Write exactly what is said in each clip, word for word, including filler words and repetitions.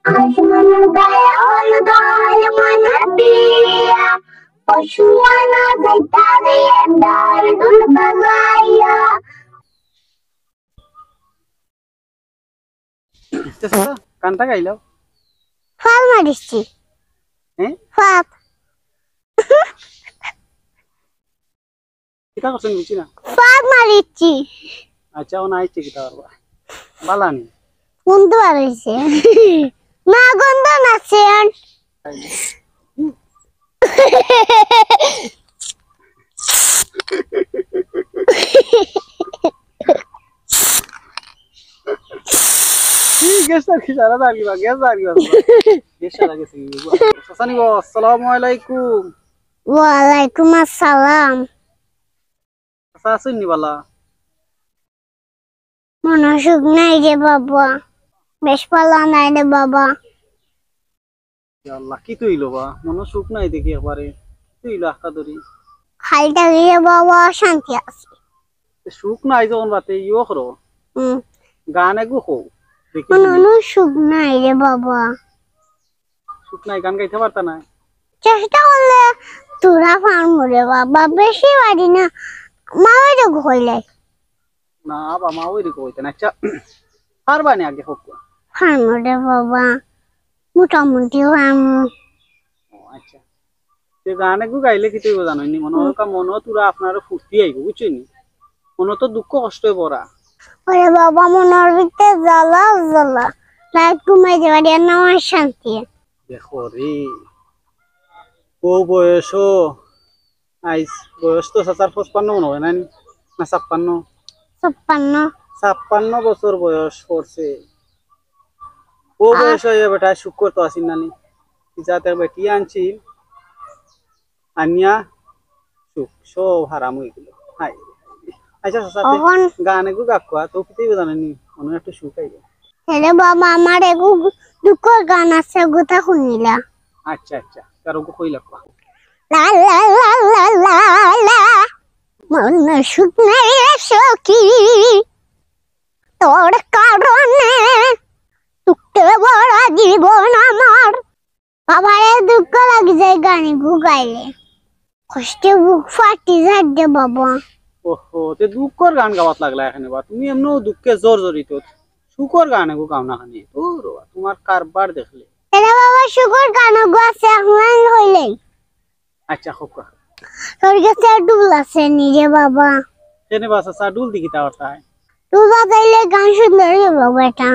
আসমানের গায়ে হলুদ আলপনা দিয়া, পশু আনা যাইতারে ডাল ডুল বাজাইয়া। আচ্ছা, গানটা গাইলাও। ফাল মারিছি। হ্যাঁ? ফাপ। কিতা করছেন বুঝছি না। ফাপ মারিছি। আচ্ছা, ও না আইছে কিতা করবা? বালানি। বন্ধু আর হইছে। না গন্ধ না সেন। এই গ্যাস আর কি সারা দাঁড়িয়ে বা, গ্যাস দাঁড়িয়ে বা। গ্যাস সারা গেছে কি? চাচা নিব, আসসালামু আলাইকুম। ওয়ালাইকুম আসসালাম। চাচা আছেন নি বালা? মনো সুখ নাই রে বাবা, বেশ বালা নাই রে বাবা। ইয়া আল্লাহ, কি তুইলো বা? মনো সুখ নাই দেখি একবারে। তুইলো আখা ধরি। খালি থাকি রে বাবা, শান্তি আছে। এ সুখ নাই যখন বাতে ইয়ো করো। হুম। গান এগু কও। দেখি মনো শুনি। কোনো সুখ নাই রে বাবা। সুখ নাই, গান গাইতে পারতা না? চেষ্টা করলে তোরা পারমু রে বাবা, বেশি পারি না। মা ওই রে কইলাই। না, বা মা ওই রে কইতে না। আচ্ছা, পারবা নি আগে হোক। পারমু রে বাবা, মোটামুটি পারমু। ও, আচ্ছা। তে গান এগু গাইলে কিতা অইবো জানো নি? মনো অয় মনো তোরা আপনারও ফুর্তি আইবো, বুঝছো নি? মনো তো দুঃখ কষ্টে ভরা। ওরে বাবা, মনর ভিতরে জ্বালা জ্বালা। রাইত ঘুমাইতে পারি না, আমার শান্তি। দেখো রে, ও বয়সও আইজ বয়স তো চাচার পঁচপান্ন মনো অয় না নি? না ছাপ্পান্ন? ছাপ্পান্ন। ছাপ্পান্ন বছর বয়স করছে। ও আহ। বয়স অইয়া বেটায় সুখ করতো আছিল না নি? যাতে বেটি আনছিল, আনিয়া সুখ সব হারাম অই গেল। হায়। আচ্ছা, চাচা, তে অখন গান এগু গাক্কা, তো কিতা অইবো জানো নি? মনো একটু সুখ আইবো। হ্যালো বাবা, আমার এগু দুঃখর গান আছে, গুতা শুনিলা। আচ্ছা, আচ্ছা, তার ওগু কইলা কোয়া। লা লা লা লা লা লা, মন সুখ নাই রে সখী, তোর কারণে দুঃখে ভরা জীবন আমার। বাবারে দুঃখ লাগি যায় গান এগু গাইলে, কষ্টে বুক ফাটি যায় রে বাবা। ওহো, তে দুঃখর গান গাওয়াত লাগলা এখানে বা? তুমি এমনও দুঃখে জর্জরিত, সুখর গান এগু গাও না খানি। ও রে বাবা, তোমার কারবার দেখলে। এরে বাবা, সুখর গান এগু আছে, এক লাইন কইলেই। আচ্ছা, খুব কথা। তোর গেছে ডুল আছে নি রে বাবা? কেনে বা চাচা, ডুল দি কিতা করতায়? ডুল বাজাইলে গান সুন্দর অইবো বেটা।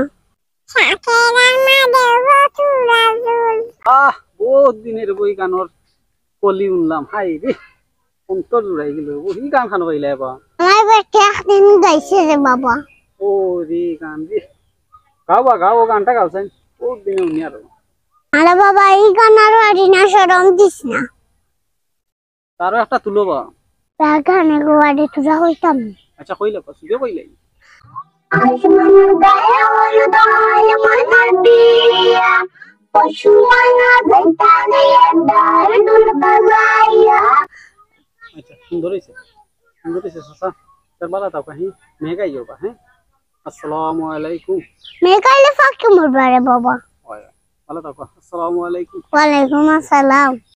শাকের আনা দেব চূড়া জল। আহ, বহুত দিনের বই গানর কলি শুনলাম, হায় রে, অন্তর জুড়াই গেল। ওই গান খান পাইলে এবার। আমার বেটা একদিন গাইছে রে বাবা। ও রে, গান রে। গাও বা, গাও, ও গানটা গাও চাই। বহুত দিনে শুনি আর। আরে বাবা, এই গান আর পারি না, শরম দিস না। তারও একটা তুলো বা। তা গানে গোয়ারে তোরা কইতাম। আচ্ছা, কইলে, কসুদে কইলে। আসমানের গায়ে হলুদ আলপনা দিয়া, পশু আনা যাইতারে ডাল ডুল বাজাইয়া। আচ্ছা, সুন্দর হইছে। সুন্দর হইছে, চাচা। তার বালা তাও কাহি, মেঘ আইও বা, হ্যাঁ? আসসালামু আলাইকুম। মেঘ আইলে ফাঁকি মরবা রে বাবা। ওই, বালা তাও কা। আসসালামু আলাইকুম। ওয়ালাইকুম আসসালাম।